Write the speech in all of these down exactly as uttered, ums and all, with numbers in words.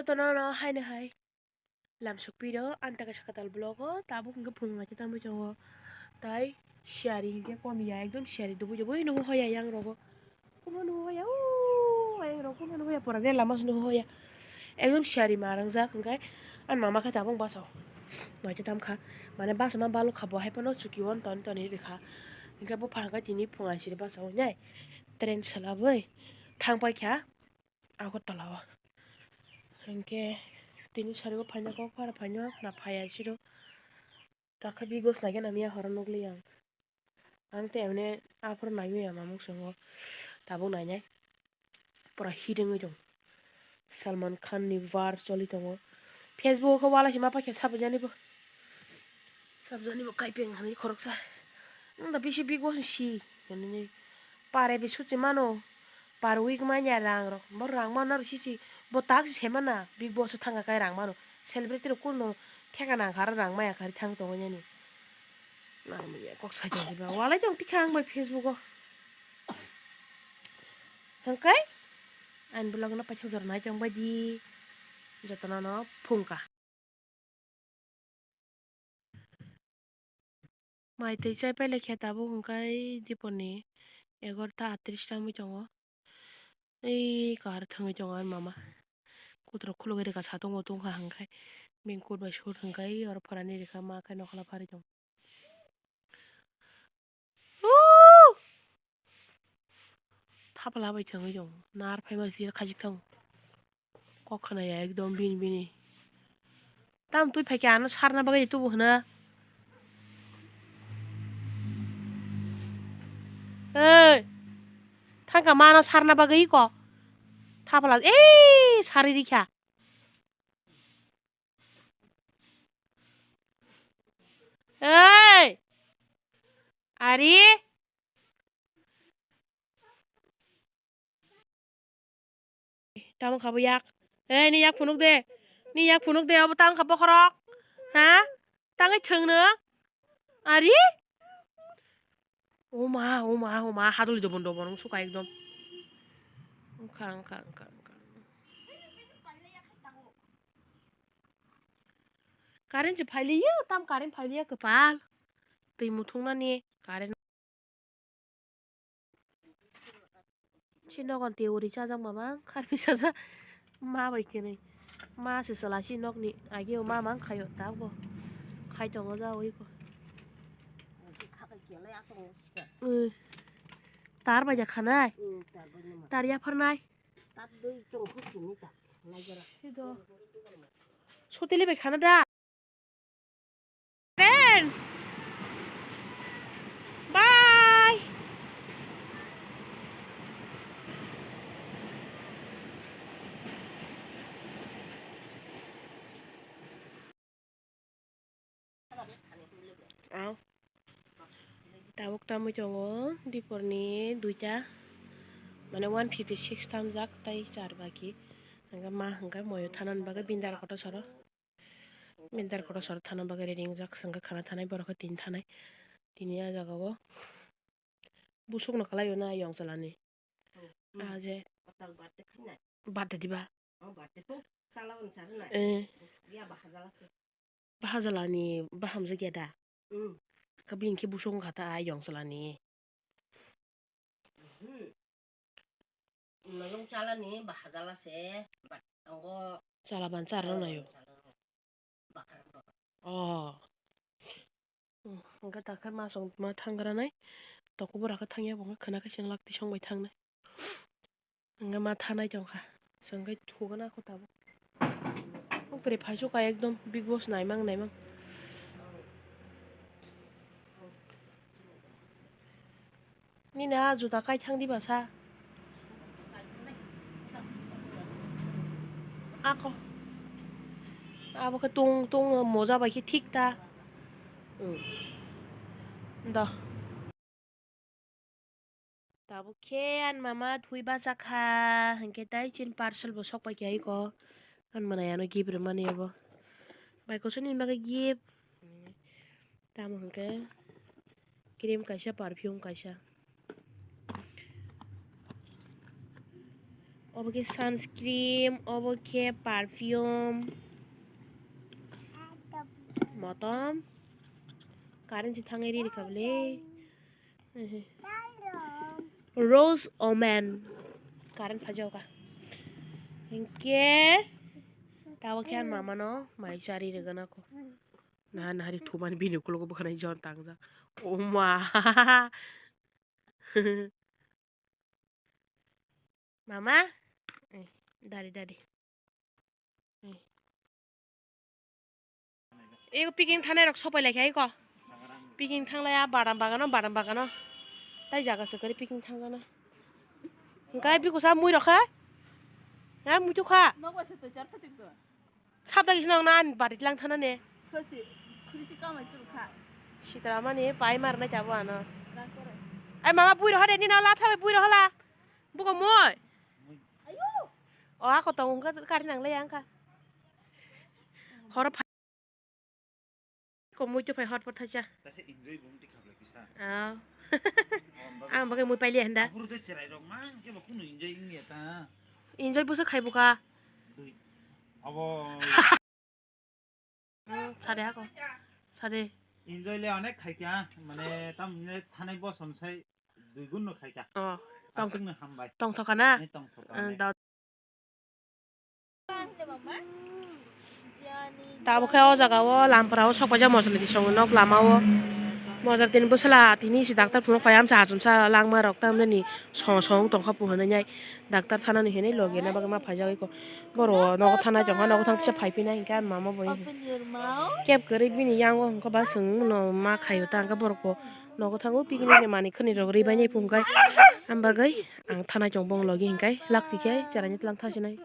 Jotono no haino hai lamsok piro, ani ta kaisa kwtal vlog o, tabuk hwnkhe phunuknai khe tamo tongo. Tai siyari hwnkhe kom ya, ekdom siyari dubui dubui nukgo hoya yang rogo. Kumo nukgo hoya, o ayang rogo kumo nukgo hoya, pora de lama se nukgo hoya. Ekdom siyari ma rangjak hwnkhe ani mama khe tabuk basa o. Noito tam kha, mane basa ma balok kha, bo hai phano chuki o toni toni rikha. Hwnkhe bupha hwnkhe tini phung aisiri basa o nai train se labwi thang paikha. Agartala o. Hinkhe tini sari o phaina kok phara phaino na phaiya siro. Takha Big Boss naikhe namiya horo nukli ang. Ang te emne aphuru naiwi ama muksungo tabuk nainai. Pura hit wngwi tong. Salman Khan ni war choli tongo. Facebook o khe wala se ma paikha sabjani bo. Sabjani bo kaipeng hinwi khoroksa. Nwng da bisi Big Boss ni si hinwi pare be suchi mano. Par week manya rang rok. Bo rang mano aro sisi. Bo tak se mana Big Boss o thangkha kai rang mano. Celebrity rok kuno theka nangkha aro rang maya kari thang tongo yani. Nang manya kok sai tong diba. Walai tong tikha ang bai Facebook o. Hwnkhe ani vlog no paithak jora nai tong bai di. Jotono no phungkha. Mai twi chai pailai khe tabuk hwnkhe dipor ni egarota atris ta wngwi tongo. Ei kar thwngwi tongo ani mama. Kutrok khulugwi rwkha satung bo tungkha hwnkhe. Bini kut bai sut hwnkhe oro phorani rikha ma khe nokla pharwi tongo. Ooh! Thapla bai thangwi tongo. Nar phaima sijak khajik tongo. Kok khna ya ekdom bini bini. Tam twi phaikhe ano sarna bagwi tubu hwna. Ei! Thangka mano sarna bagwi ko. Thapla ei sari rikha. Ei! Ari? Tamo kha bo yak. Ei, ni yak phunuk de. Ni yak phunuk de, obo tang kha bokhorok. Ha? Tangwi thwng no? Ari? O ma, o ma, o ma, hadoli dobon dobon wng suka ekdom. Wngkha, wngkha, wngkha, wngkha. Current se phailiya, tam current phailiya kwpal. Twi muthungnani current. Si nogon tei uri chajak mamang kharpi sajak ma bai khenwi ma se chwla si nokni age o mamang khaio tabuk khai tongo ja ui ko. Tar bai ja khanai tar yapharnai. Soteli bai khana da. Ren. Bye. Au. Tabuk tamwi tongo diporni duita, mane one fifty six tamjak tei char baki. Hwnkhe ma hwnkhe moyo thanani bagwi bini dara kotor soro. Bini dara kotor soro thana bagwi ready wngjak, hwnkhe khana thanai borok khe tini thanai. Tini ah jagao busukno kwlaio na ayong chwlani. Hmm. Ah, je. Birthday diba? Eh. Bahajalani bahamjak ya da? Khe bini khe busuk wngkha ta ayong chwlani. Mayung chalani bahajala se, but tongo. Chala ban charwna naio. Oh. Hmm, hwnkhe dakhar masong ma thangranai. Tokobora khe thangya bo wngkha khwna khe seng lak tisong bai thangnai. Hwnkhe ma thanai tongkha. Chwng khe thugana kho tabuk. Okre phaisu ka ekdom Big Boss naimang naimang. Nini a juda kaithang diba sa? Ako. Abo khe tung tung moja bai khe thik ta. Hmm. Da. Tabuk khe ani mama thwi bachakha, hinkhe tai chini parcel bo sok paikha iko. Ani mwnai ano gift rwmani abo. Bai kusu ni bagwi gift. Tamo hinkhe cream kaisa, perfume kaisa. Obo khe sunscreen, obo khe perfume. Motom. Current se thangwi riri kha bwle. Rose Omen. Current phaijao kha. Hinkhe tabuk khe ang mama no mai chari rwgana kho. Naha naha ri thumani bini ukulogo bwkhanai jon tangjak. O ma. Mama. Eh, dari, dari. Eh. Ego picking thanai rok sopai lai kha eko. Picking thanglai a badam bagano, badam bagano. Tai jaga se kwrwi picking thangjana. Hwnkhe bikusa mui rok kha. Ha, mui tu kha. Nogo se to char phachik to. Sabda kisa nang na ani bari lang thana ne. Sosi, khuri si kamai chul kha. Sitra mani pai mar nai tabo ano. Lang kore. Ai mama bui roha de ni na la thabe bui roha la. Buko moi. Ayo. O ako tong ungka kari nang le yang kha. Horo pha-, ko mui tu phai hot pot thacha. Tase enjoy bung ti khablai kisa. Ah. Ang bagai mui paili handa. Aburu de cherai rok mang ke ba kunu enjoy ing ya ta. Enjoy busa khai buka. Dui. Abo. Hmm, sade hako. Sade. Enjoy le onek khai kya, mane tam ne thanai boson sai dui gun no khai kya. Oh, tong-, aswk no hambai. Tongthoka na? Ni tongthoka. Hmm, onek. Dau-, Tabuk khe o jaga o lampra o sok paijak mojoli tisong nok lama o. Mojar tini bwsla tini si daktar phunuk pai amsa achomsa langma rok tamjani song song tongkha puhunai nai. Daktar thanani hinwi logi na bagwi ma phaijak eko. Borok nogo thanai tongkha, nogo thang kisa phai phinai hinkhe ani mama bo. Kep kwrwi bini yango hwnkhe ba chwng no ma khaio ta hwnkhe borok bo nogo thango picnic ni manwi khwrwini rok rwi bainai phunukhe. Am bagwi ang thanai tong bong logi hinkhe lakti khe cheraini tlang thasinai.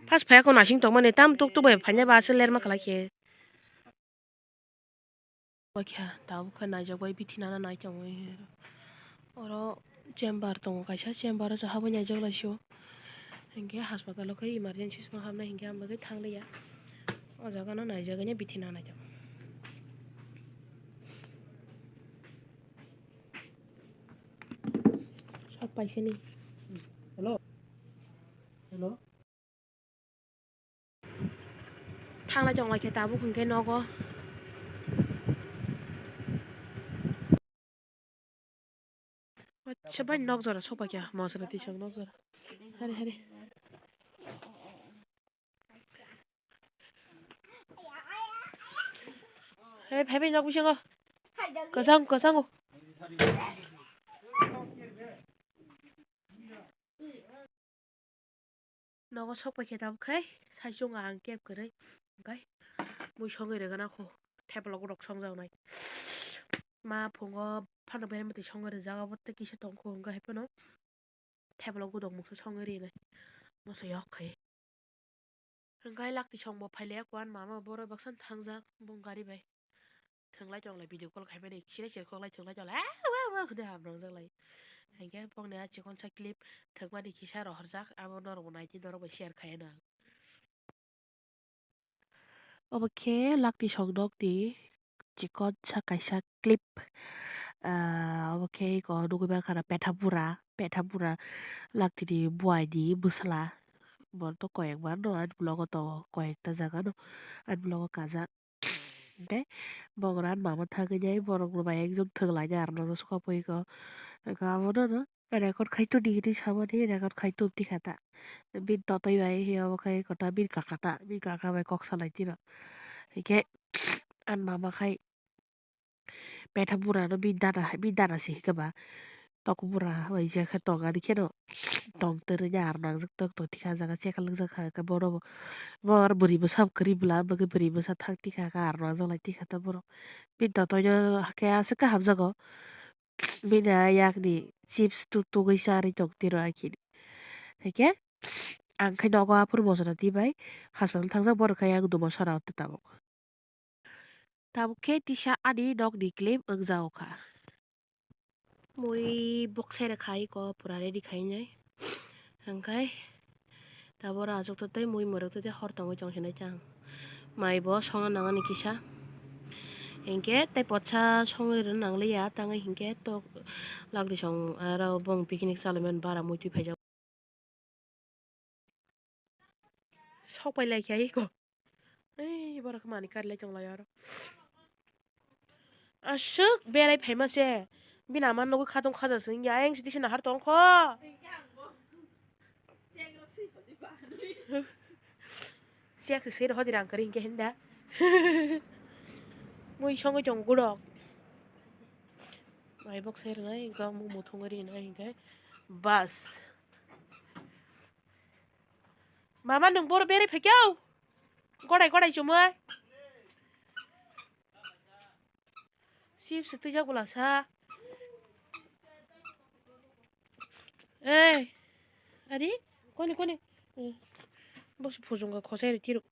First phaiya ko nasing tongmani tam tuk tuk bai phainai ba aswk lerma khlai khe. Bakha tabuk khe naijak bai bithi nana nai tongo. Oro chamber tongo kaisa, chamber o se habwi naijak lai sio. Hinkhe hospital o khe emergency song habnai hinkhe ang bagwi thang liya. O jaga no naijak bai bithi nana nai tongo. Sok paisani. Hello. Hello. Thanglai tonglai khe tabuk hwnkhe nogo. Acha bai nok jora sopaikha mosra tisok nok jora. Hari hari. He phaibai nok bisingo. Kwchang kwchango. Nogo sok paikhe tabuk khai saichung ang kep kwrwi hwnkhe mui songwi rwgana kho table o godok songjaknai ma phungo phano berma twi songwi rwjak abo tei kisa tongkho hwnkhe haiphano table o godok mungsa songwi rwnai moso yok khai. Hwnkhe lakti songbo phailaiya kuan mama borok baksa thangjak bung gari bai. Thwnglai tonglai video call khaimani kisa cherkhoklai thwnglai tonglai, "Aw, aw, aw," hwnwi hamrangjaklai. Hinkhe bongni a chikonsa clip thwngmani kisa rohorjak, abo norokbo naitwi norokbai share khaina. Obo khe lakti songdokni chikonsa kaisa clip. Ah, obo khe eko nugwi mankha na petha bura, petha bura laktini buaini bwsla. Bo to koyekbar no ani vlog o tongo, koyekta jaga no ani vlog o kajak. Tei bogra mama thangwi nai borok bai ekjon thwnglainai aro no suka pui kho. Eko abono no record khai toni hinwi samani record khai tubti kha ta. Bini totwi bai hiya obo khai kota bini kaka ta, bini kaka bai kok salai tiro. Hinkhe ani mama khai petha bura no bini dada, bini dada se hinkhe ba. Tok bura bai je khe tong ani kheno tong twrwini aro nangjak tok tok thikha jaga chekha lwkjak kha khe bono bo. Bo aro bwrwi bwsa kwrwi bwla bagwi bwrwi bwsa thang tikha khe aro nangjak lai tikha ta borok. Bini totoi no khe aswk khe hamjago. Bini a yakni chips tu tugwi charwi tong tiro akhini. Hinkhe ang khe nogo aphuru mosora twi bai hospital thangjak borok khe yang dumo sora o tabuk. Tabuk khe tisa ani nokni claim wngjago kha. Mui boksairok khai ko pura ready khainai. Hwnkhe tabora achukto tei mui mwrwkto tei hor tongwi tongsinai chang. Mai bo songna nangani kisa. Hinkhe tei potsa songwi rwna nangliya, tangwi hinkhe to lakdi song aro bong picnic chalaiman bara muitu phaijak. Sok pai lai khe iko. Ei, borok khe manwi kari lai tong lai aro. Aswk berai phaima se. Bini ama nugwi khatong khaja se wngya, ayang sidi se nahar tong kho. Siya khe sero hodi rang kari hinkhe hinda. Mui songwi tong gurok. Mai bok sai rwnai, hinkhe mung muthungwi rinai hinkhe. Bas. Mama, nwng boro berai phaikhe o? Godai godai chumui. Chips twijak bwlasa. Ei, ari, koni, koni. Eh, bo se phujung khe khosai ri tiro.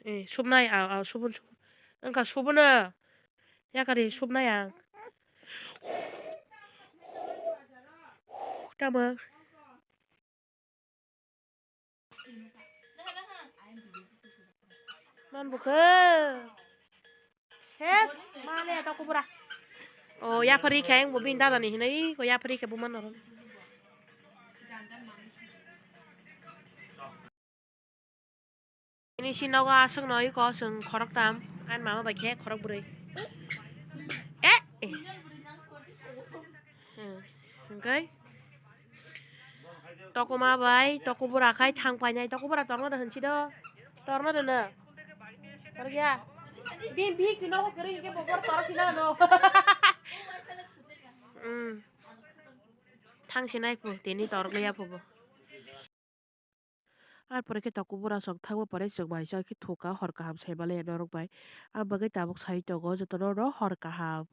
Eh, subnai, a, a, subun, subun. Wngkha subuno. Yakari subnai ang. Tamo. Man bukhe. Hes, male to kubura. O, yapari khe ang bo bini dada ni hinai, ko yapari khe bo man noro. Ini si nogo aswk no iko chwng khoroktham, ani mama bai khe khorokbrwi. Eh, eh. Hmm, hwnkhe tokoma bai tokobura khai thang painai, tokobura torno de hinsi do, torno de no, torya. Bini bihik si nogo kwrwi hinkhe bo bor torok si no no. Hmm. Thang sinai phu, tini torok liya phu bo. Ar pore khe tokobura sok thangma pore chwng bai chao khe thuka hor kaham sai balai norok bai. Ang bagwi tabuk sai tongo jotono no hor kaham.